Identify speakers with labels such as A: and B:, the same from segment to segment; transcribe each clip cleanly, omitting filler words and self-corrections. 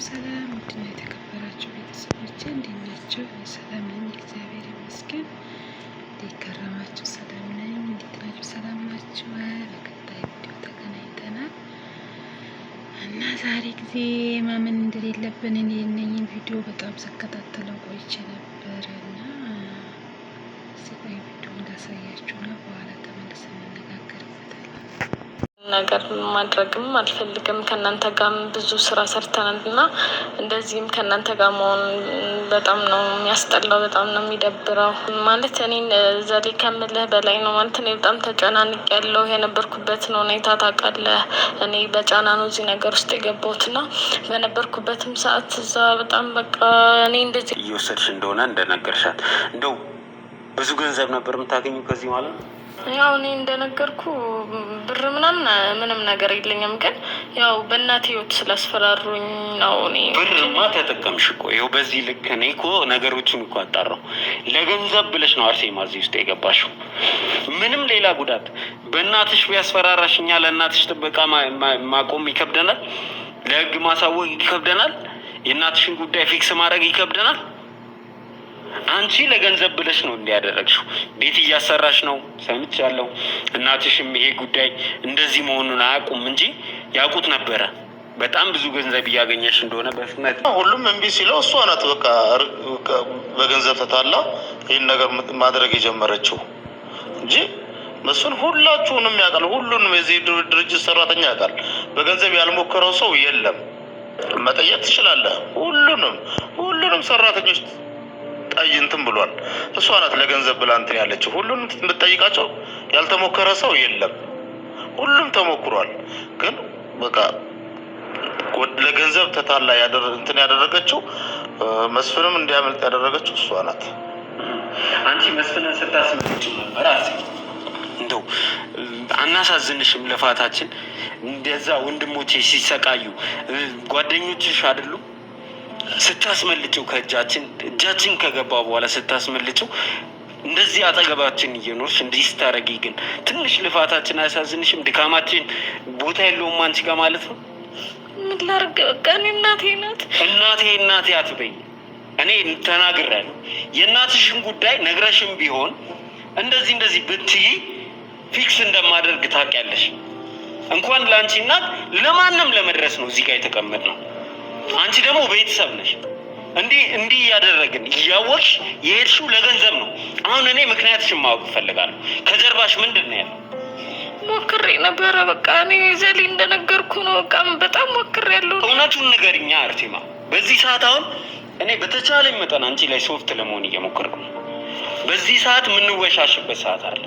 A: ሰላም ውድና የተከበራችሁ ቤተሰቦቼ እንዴት ናቸው? እኔ ሰላም ነኝ፣ እግዚአብሔር ይመስገን። እንዴት ከረማችሁ? ሰላም ነኝ። እንዴት ናችሁ? ሰላም ናችሁ? በቀጣይ ቪዲዮ ተገናኝተናል እና ዛሬ ጊዜ ማመን እንደሌለብን እኔ እነኝን ቪዲዮ በጣም ስከታተለው ቆይቼ ነበር እና እስኪ ቆይ ቪዲዮ እንዳሳያችሁ ነው፣ በኋላ ተመልሰን እንነጋገርበታለን።
B: ነገር ማድረግም አልፈልግም። ከእናንተ ጋርም ብዙ ስራ ሰርተናል እና እንደዚህም ከእናንተ ጋር መሆን በጣም ነው የሚያስጠላው፣ በጣም ነው የሚደብረው። ማለት እኔን ዘሌ ከምልህ በላይ ነው። ማለት እኔ በጣም ተጨናንቅ ያለው የነበርኩበትን ሁኔታ ታውቃለህ። እኔ በጫና ነው እዚህ ነገር ውስጥ የገባሁት እና በነበርኩበትም ሰዓት እዛ በጣም በቃ እኔ እንደዚህ
C: እየወሰድሽ እንደሆነ እንደነገርሻት እንደው ብዙ ገንዘብ ነበር የምታገኙ ከዚህ ማለት ነው።
B: ያው እኔ እንደነገርኩ ብር ምናምን ምንም ነገር የለኝም፣ ግን ያው በእናቴ ህይወት ስላስፈራሩኝ ነው። እኔ
C: ብርማ ተጠቀምሽ እኮ ይኸው በዚህ ልክ። እኔ እኮ ነገሮችን እኮ አጣራሁ። ለገንዘብ ብለሽ ነው አርሴማ እዚህ ውስጥ የገባሽው። ምንም ሌላ ጉዳት በእናትሽ ቢያስፈራራሽ እኛ ለእናትሽ ጥበቃ ማቆም ይከብደናል፣ ለህግ ማሳወቅ ይከብደናል፣ የእናትሽን ጉዳይ fix ማድረግ ይከብደናል። አንቺ ለገንዘብ ብለሽ ነው እንዲያደረግሽው። ቤት እያሰራሽ ነው ሰምቻለሁ። እናትሽም ይሄ ጉዳይ እንደዚህ መሆኑን አያውቁም እንጂ ያውቁት ነበረ። በጣም ብዙ ገንዘብ እያገኘሽ እንደሆነ በፍጥነት
D: ሁሉም እምቢ ሲለው እሷ ናት በቃ በገንዘብ ተታላ ይህን ነገር ማድረግ የጀመረችው እንጂ መስፍን ሁላችሁንም ያውቃል። ሁሉንም የዚህ ድርጅት ሰራተኛ ያውቃል። በገንዘብ ያልሞከረው ሰው የለም። መጠየቅ ትችላለህ። ሁሉንም ሁሉንም ሰራተኞች ጠይ እንትን ብሏል። እሷ ናት ለገንዘብ ብላ እንትን ያለችው። ሁሉንም የምትጠይቃቸው ያልተሞከረ ሰው የለም። ሁሉም ተሞክሯል። ግን በቃ ለገንዘብ ተታላ እንትን ያደረገችው መስፍንም እንዲያመልጥ ያደረገችው እሷ ናት።
C: አንቺ መስፍንን ስታስመልጪው ነበር። አዚ እንደው አናሳዝንሽም? ልፋታችን እንደዛ ወንድሞቼ ሲሰቃዩ ጓደኞችሽ አይደሉም ስታስመልጭው ከእጃችን እጃችን ከገባ በኋላ ስታስመልጭው እንደዚህ አጠገባችን እየኖርሽ እንዲህ ስታረጊ ግን ትንሽ ልፋታችን አያሳዝንሽም? ድካማችን ቦታ የለውም አንቺ ጋር ማለት ነው።
B: ምን ላድርግ? በቃ እኔ እናቴ ናት።
C: እናቴ እናቴ አትበይ። እኔ ተናግሬያለሁ። የእናትሽን ጉዳይ ነግረሽም ቢሆን እንደዚህ እንደዚህ ብትይ fix እንደማደርግ ታውቂያለሽ። እንኳን ለአንቺ እናት ለማንም ለመድረስ ነው እዚህ ጋር የተቀመጥነው። አንቺ ደግሞ ቤተሰብ ነሽ። እንዲህ እንዲህ እያደረግን እያወቅሽ የሄድሽው ለገንዘብ ነው። አሁን እኔ ምክንያትሽን ማወቅ እፈልጋለሁ። ከጀርባሽ ምንድን ነው ያለው?
B: ሞክሬ ነበረ። በቃ እኔ ዘሌ እንደነገርኩ ነው። በቃ በጣም ሞክሬ ያለው።
C: እውነቱን ንገሪኛ አርሴማ። በዚህ ሰዓት አሁን እኔ በተቻለኝ መጠን አንቺ ላይ soft ለመሆን እየሞከርኩ ነው። በዚህ ሰዓት የምንወሻሽበት ሰዓት አለ።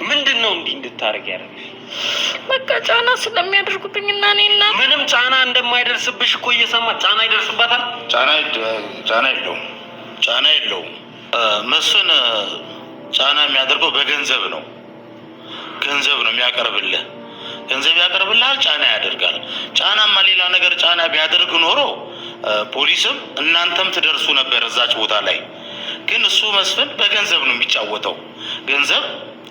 C: ምንድን ነው እንዲህ እንድታደርግ ያደረግሽ?
B: በቃ ጫና ስለሚያደርጉብኝ እና እኔ እና
C: ምንም ጫና እንደማይደርስብሽ እኮ እየሰማ ጫና ይደርስባታል።
D: ጫና የለውም፣ ጫና የለውም። መስፍን ጫና የሚያደርገው በገንዘብ ነው። ገንዘብ ነው የሚያቀርብልህ። ገንዘብ ያቀርብልሃል፣ ጫና ያደርጋል። ጫናማ ሌላ ነገር ጫና ቢያደርግ ኖሮ ፖሊስም እናንተም ትደርሱ ነበር እዛች ቦታ ላይ። ግን እሱ መስፍን በገንዘብ ነው የሚጫወተው። ገንዘብ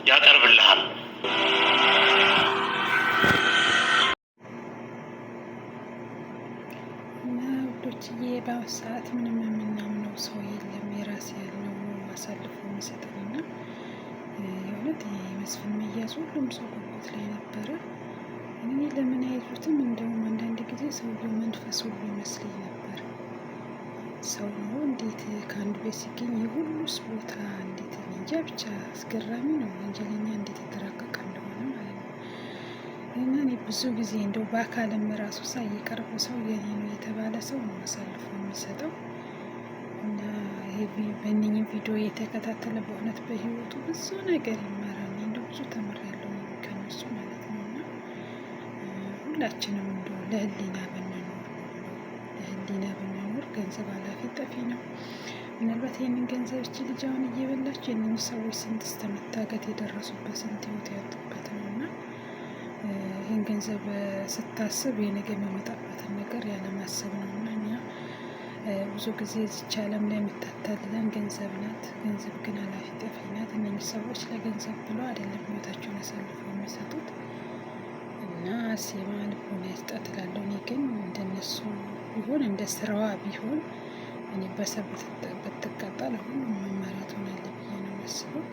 D: ያቀርብልሃል።
A: እና ውዶችዬ በአሁኑ ሰዓት ምንም የምናምነው ሰው የለም። የራስ ያልነው አሳልፎ የሚሰጠን እና የእውነት የመስፍን መያዝ ሁሉም ሰው ጉጉት ላይ ነበረ። እኔ ለምን አይዙትም? እንደውም አንዳንድ ጊዜ ሰውየው መንፈስ ሁሉ ይመስለኝ ነበር። ሰው ነው እንዴት ከአንዱ ቤት ሲገኝ የሁሉስ ቦታ እንዴት እንጃ፣ ብቻ አስገራሚ ነው። ወንጀለኛ እንዴት የተራቀቀ እንደሆነ ማለት ነው። እና እኔ ብዙ ጊዜ እንደው በአካልም ራሱ ሳይ የቀረበ ሰው የኔ ነው የተባለ ሰው ነው አሳልፎ የሚሰጠው። እና በእነኝህ ቪዲዮ የተከታተለ በእውነት በህይወቱ ብዙ ነገር ይማራል። እንደው ብዙ ተምሬያለሁ ከነሱ ማለት ነው። እና ሁላችንም እንደው ለህሊና ብንኖር ለህሊና ብንኖር ገንዘብ ኃላፊ ጠፊ ነው። ምናልባት ይህንን ገንዘብ እቺ ልጅ አሁን እየበላች የእነኝህ ሰዎች ስንት እስከመታገት የደረሱበት ስንት ህይወት ያጡበት ነው እና ይህን ገንዘብ ስታስብ የነገ የሚመጣበትን ነገር ያለማሰብ ነው እና እኛ ብዙ ጊዜ እዚች ዓለም ላይ የምታታልለን ገንዘብ ናት። ገንዘብ ግን ኃላፊ ጠፊ ናት። እነኝህ ሰዎች ለገንዘብ ብለው አይደለም ህይወታቸውን አሳልፈው የሚሰጡት እና እና አርሴማ ልቦና ይስጣት እላለሁ። እኔ ግን እንደነሱ ቢሆን እንደ ስራዋ ቢሆን እኔ በሰብ ብትቀጣ ለሁሉም መማሪያ ትሆናለች ብዬ ነው የማስበው።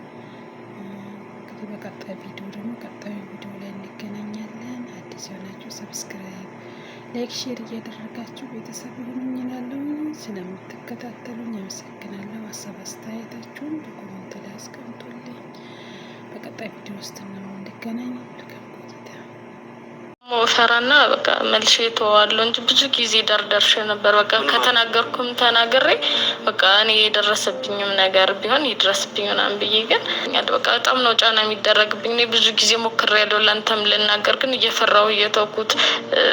A: እንግዲህ በቀጣይ ቪዲዮ ደግሞ ቀጣዩ ቪዲዮ ላይ እንገናኛለን። አዲስ የሆናችሁ subscribe፣ like፣ share እያደረጋችሁ ቤተሰብ ይሁኑኝ እላለሁ። ስለምትከታተሉኝ አመሰግናለሁ። ሀሳብ አስተያየታችሁን በ comment ላይ አስቀምጡልኝ። በቀጣይ ቪዲዮ ውስጥ እንገናኝ። መልካም ቆይታ።
B: ፈራና በቃ መልሼ እተዋለሁ እንጂ ብዙ ጊዜ ደርደርሽ ነበር። በቃ ከተናገርኩም ተናግሬ በቃ እኔ የደረሰብኝም ነገር ቢሆን ይድረስብኝ ምናምን ብዬ ግን በቃ በጣም ነው ጫና የሚደረግብኝ። እኔ ብዙ ጊዜ ሞክሬያለሁ ለአንተም ልናገር፣ ግን እየፈራሁ እየተውኩት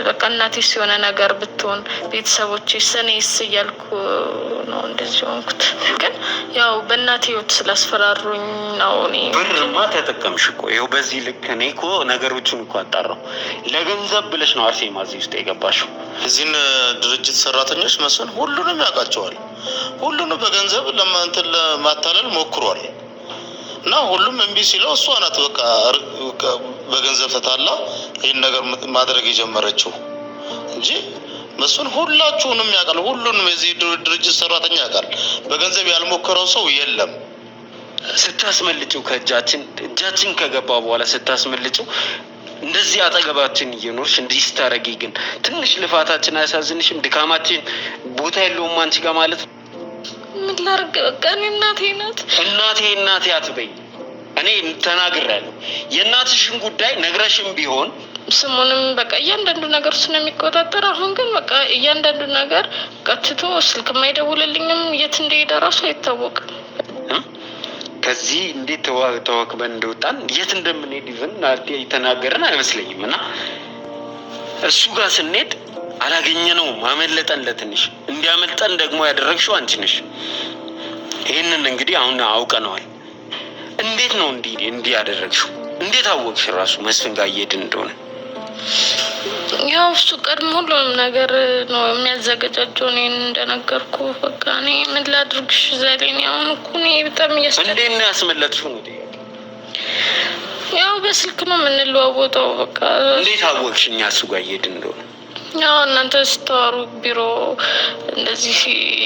B: በቃ እናቴስ የሆነ ነገር ብትሆን ቤተሰቦቼስ እኔስ እያልኩ ነው እንደዚህ ሆንኩት። ግን ያው በእናቴ ህይወት ስላስፈራሩኝ ነው። እኔ
C: ብርማ ተጠቀምሽ እኮ ይኸው በዚህ ልክ። እኔ እኮ ነገሮችን እኮ አጣራሁ። ለገንዘብ ብለሽ ነው አርሴማ እዚህ ውስጥ የገባሽው።
D: የዚህን ድርጅት ሰራተኞች መስፍን ሁሉንም ያውቃቸዋል። ሁሉንም በገንዘብ ለማንትን ለማታለል ሞክሯል እና ሁሉም እምቢ ሲለው እሷ ናት በቃ በገንዘብ ተታላ ይህን ነገር ማድረግ የጀመረችው እንጂ መስፍን ሁላችሁንም ያውቃል። ሁሉንም የዚህ ድርጅት ሰራተኛ ያውቃል። በገንዘብ ያልሞከረው ሰው የለም።
C: ስታስመልጭው ከእጃችን እጃችን ከገባ በኋላ ስታስመልጭው እንደዚህ አጠገባችን እየኖርሽ እንዲህ ስታረጊ ግን ትንሽ ልፋታችን አያሳዝንሽም? ድካማችን ቦታ የለውም አንቺ ጋር ማለት ነው።
B: ምን ላድርግ? በቃ እኔ እናቴ ናት።
C: እናቴ እናቴ አትበይ። እኔ ተናግሬያለሁ። የእናትሽን ጉዳይ ነግረሽም ቢሆን
B: ስሙንም በቃ እያንዳንዱ ነገር እሱ ነው የሚቆጣጠር። አሁን ግን በቃ እያንዳንዱ ነገር ቀትቶ ስልክ የማይደውልልኝም የት እንደሄደ ራሱ አይታወቅም።
C: ከዚህ እንዴት ተዋክበን እንደወጣን የት እንደምንሄድ even የተናገረን አይመስለኝም። እና እሱ ጋር ስንሄድ አላገኘነውም፣ አመለጠን። ለትንሽ እንዲያመልጠን ደግሞ ያደረግሽው አንቺ ነሽ። ይህንን እንግዲህ አሁን አውቀነዋል። እንዴት ነው እንዲህ እንዲህ ያደረግሽው? እንዴት አወቅሽ ራሱ መስፍን ጋር እየሄድን እንደሆነ?
B: ያው እሱ ቀድሞ ሁሉንም ነገር ነው የሚያዘገጃጀው። እኔን እንደነገርኩ በቃ እኔ ምን ላድርግሽ ዛሬ እኔ አሁን እኮ እኔ በጣም እያስጨነቀኝ።
C: እንዴት ነው ያስመለጥሽው ነው ጥያቄ።
B: ያው በስልክ ነው የምንለዋወጠው። በቃ
C: እንዴት አወቅሽ እኛ እሱ ጋር እየሄድን እንደሆነ?
B: ያው እናንተ ስታወሩ ቢሮ እንደዚህ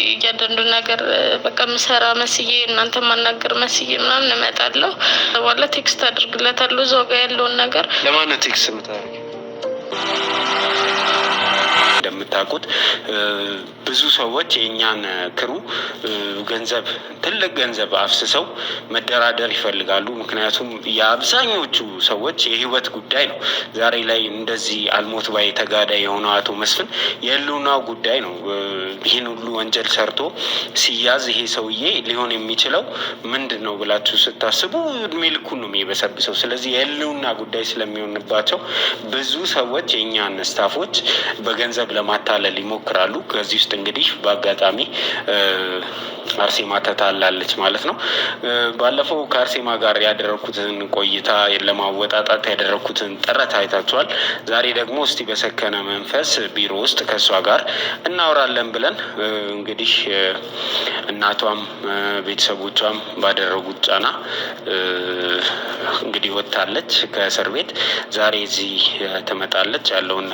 B: እያንዳንዱ ነገር በቃ ምሰራ መስዬ እናንተ ማናገር መስዬ ምናምን እመጣለሁ። በኋላ text አድርግለታለሁ እዛው ጋር ያለውን ነገር።
C: ለማን ነው text የምታደርጊው? እንደምታውቁት ብዙ ሰዎች የእኛን crew ገንዘብ ትልቅ ገንዘብ አፍስሰው መደራደር ይፈልጋሉ። ምክንያቱም የአብዛኞቹ ሰዎች የህይወት ጉዳይ ነው። ዛሬ ላይ እንደዚህ አልሞት ባይ ተጋዳይ የሆነው አቶ መስፍን የህልውና ጉዳይ ነው። ይህን ሁሉ ወንጀል ሰርቶ ሲያዝ ይሄ ሰውዬ ሊሆን የሚችለው ምንድን ነው ብላችሁ ስታስቡ እድሜ ልኩን ነው የሚበሰብሰው። ስለዚህ የህልውና ጉዳይ ስለሚሆንባቸው ብዙ ሰዎች የእኛን staff ኦች በገንዘብ ለማታለል ይሞክራሉ። ከዚህ ውስጥ እንግዲህ በአጋጣሚ አርሴማ ተታላለች ማለት ነው። ባለፈው ከአርሴማ ጋር ያደረኩትን ቆይታ ለማወጣጣት ያደረኩትን ጥረት አይታችኋል። ዛሬ ደግሞ እስቲ በሰከነ መንፈስ ቢሮ ውስጥ ከእሷ ጋር እናወራለን ብለን እንግዲህ እናቷም ቤተሰቦቿም ባደረጉት ጫና እንግዲህ ወጥታለች ከእስር ቤት። ዛሬ እዚህ ትመጣለች ያለውን